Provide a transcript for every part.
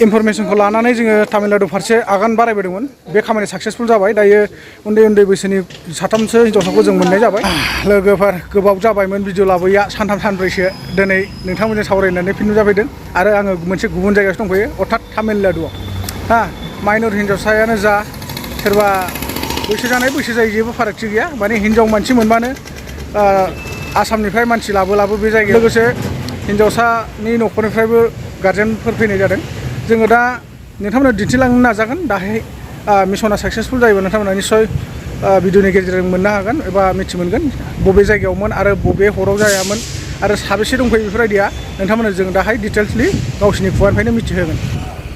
इनफरमेशनखौ लानानै जोङो तामिलनाडु फारसे आगान बारायबोदोंमोन बे खामानि साक्सेसफुल जाबाय दायो उन्दै उन्दै बैसोनि साथामसो हिनजावसाखौ जों मोननाय जाबाय लोगोफोर गोबाव जाबायमोन भिडिअ लाबोया सानथाम सानब्रैसो दिनै नोंथांमोनजों सावरायनानै फिन नुजाफैदों आरो आङो मोनसे गुबुन जायगायावसो दंफैयो अर्थात तामिलनाडुआव माइनर हिनजावसायानो जा सोरबा बैसो जानाय बैसो जायै जेबो फारागथि गैया माने हिनजाव मानसि मोनबानो आसामनिफ्राय मानसि लाबो बे जायगायाव लोगोसे हिनजावसानि न'खरनिफ्रायबो गार्जेनफोर फैनाय जादों जोङो दा नोंथांमोननो दिन्थिलांनो नाजागोन दाहाय मिशना साक्सेसफुल जायोबा नोंथांमोना निश्चय भिडिअनि गेजेरजों मोननो हागोन एबा मिथि मोनगोन बबे जायगायावमोन आरो बबे हराव जायामोन आरो साबेसे दंफैयो बेफोर आइडिया नोंथांमोननो जों दाहाय डिटेल्सलि गावसिनि खुगानिफ्रायनो मिथिहोगोन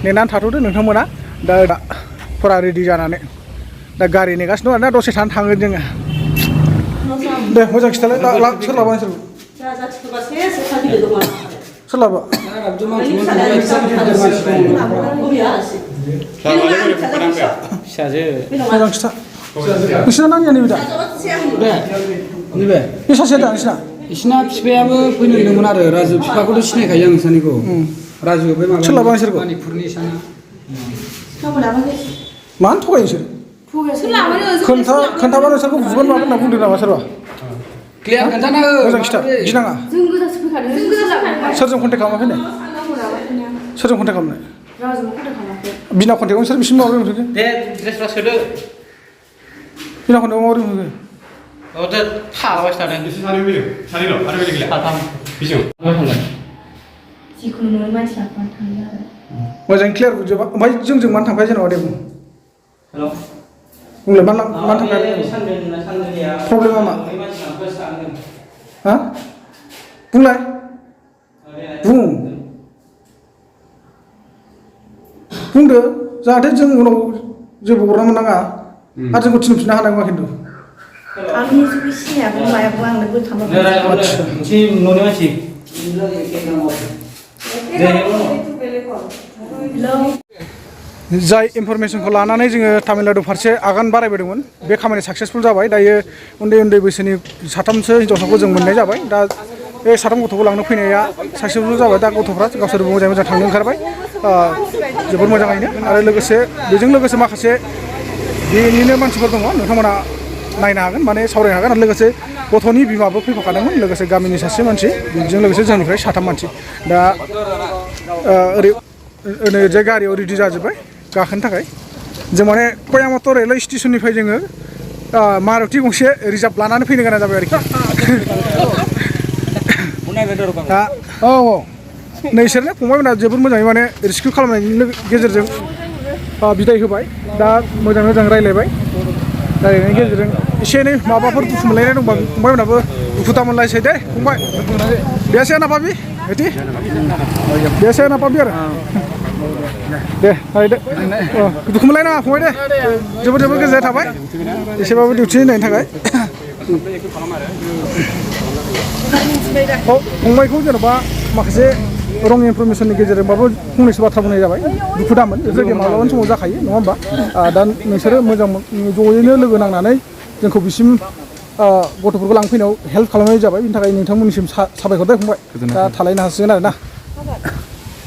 नेनानै थाथ'दो नोंथांमोना दा फरा रेडि जानानै दा गारि नेगासिनो दं आरोना दसे थानानै थांगोन जोङो दे मोजां खिथालाय सोरलाबा सोरलाबा मोजां खिथा नोंसिना नानिया नैबे दा बे सासेया दा नोंसिना बिसिना बिफायाबो फैनो होनदोंमोन आरो राजु बिफाखौथ' सिनायखायो आं नोंसानिखौ राजु बे माबा सोरलाबा नोंसोरखौ मानिपुरनि साना मानो थगायो नोंसोर खोन्थाबा नोंसोरखौ बुगोन मागोन होनना बुंदों नामा सोरबा क्लियार खोन्थाना हो मोजां खिथा गिनाङा सोरजों कन्टेक्ट खालामाखै नो सोरजों कन्टेक्ट खालामनाय बिना कन्टेक्टआव नोंसोर बिसिम माबोरै मोनफैखो दे ड्रेसफ्रा सोदो बिना कन्टेक्टआव माबोरै मोनफैखो दा थाबायसो थादों बिसोर सानै फैदों सानै दं आरो बेलेग गैला साथाम बेजों जिखुनु न'नि मानसिया थाङो आरो मोजां क्लियार बुंजोबा ओमफ्राय जोंजों मानो थांफाया जेनेबा दे बुं हेल' बुंलाय मानो थांफाया प्रब्लेमा मा हा बुंलाय बुं बुंदो जाहाथे जों उनाव जेबो हरना मोननाङा आरो जोंखौ थिनफिननो हानाय नङा खिन्थु आंनि जेबो सिनायाबो मायाबो आंनो गोथां मोनसे न'नि मानसि जाय इनफरमेशनखौ लानानै जोङो तामिलनाडु फारसे आगान बारायबोदोंमोन बे खामानि साक्सेसफुल जाबाय दायो उन्दै उन्दै बैसोनि साथामसो हिनजावसाखौ जों मोननाय जाबाय दा बे साथाम गथ'खौ लांनो फैनाया साक्सेसफुल जाबाय दा गथ'फ्रा गावसोरबो मोजाङै मोजां थांनो ओंखारबाय जोबोद मोजाङैनो आरो लोगोसे बेजों लोगोसे माखासे बेनिनो मानसिफोर दङ नोंथांमोना नायनो हागोन माने सावरायनो हागोन आरो लोगोसे गथ'नि बिमाबो फैफाखादोंमोन लोगोसे गामिनि सासे मानसि बेजों लोगोसे जोंनिफ्राय साथाम मानसि दा ओरैजाय गारियाव रेडि जाजोब्बाय गाखोनो थाखाय जों माने कयामत रेलवे स्टेसननिफ्राय जोङो मारुति गंसे रिजार्भ लानानै फैनो गोनां जाबाय आरोखि दा औ नोंसोरनो फंबायमोना जोबोद मोजाङै माने रेस्किउ खालामनायनि गेजेरजों बिदाय होबाय दा मोजाङै मोजां रायज्लायबाय रायज्लायनायनि गेजेरजों एसे एनै माबाफोर दुखु मोनलायनाय दंबा फंबायमोनाबो दुखु दा मोनलायसै दे फंबाय बियासै ना पाबि बिदि बियासै ना पाबि आरो दे रायदो दुखु मोनलायनाङा फंबाय दे जोबोद जोबोद गोजोननाय थाबाय एसेबाबो डिउटि होनायनि थाखाय फंबायखौ जेन'बा माखासे रं इनफरमेसननि गेजेरजोंबाबो फंनैसो बाथ्रा बुंनाय जाबाय दुखु दामोन बेफोरबायदि माब्लाबानि समाव जाखायो नङा होमबा दा नोंसोरो मोजां ज'यैनो लोगो नांनानै जोंखौ बिसिम गथ'फोरखौ लांफैनायाव हेल्प खालामनाय जाबाय बिनि थाखाय नोंथांमोननिसिम साबायखर दे फंबाय दा थालायनो हासिगोन आरो ना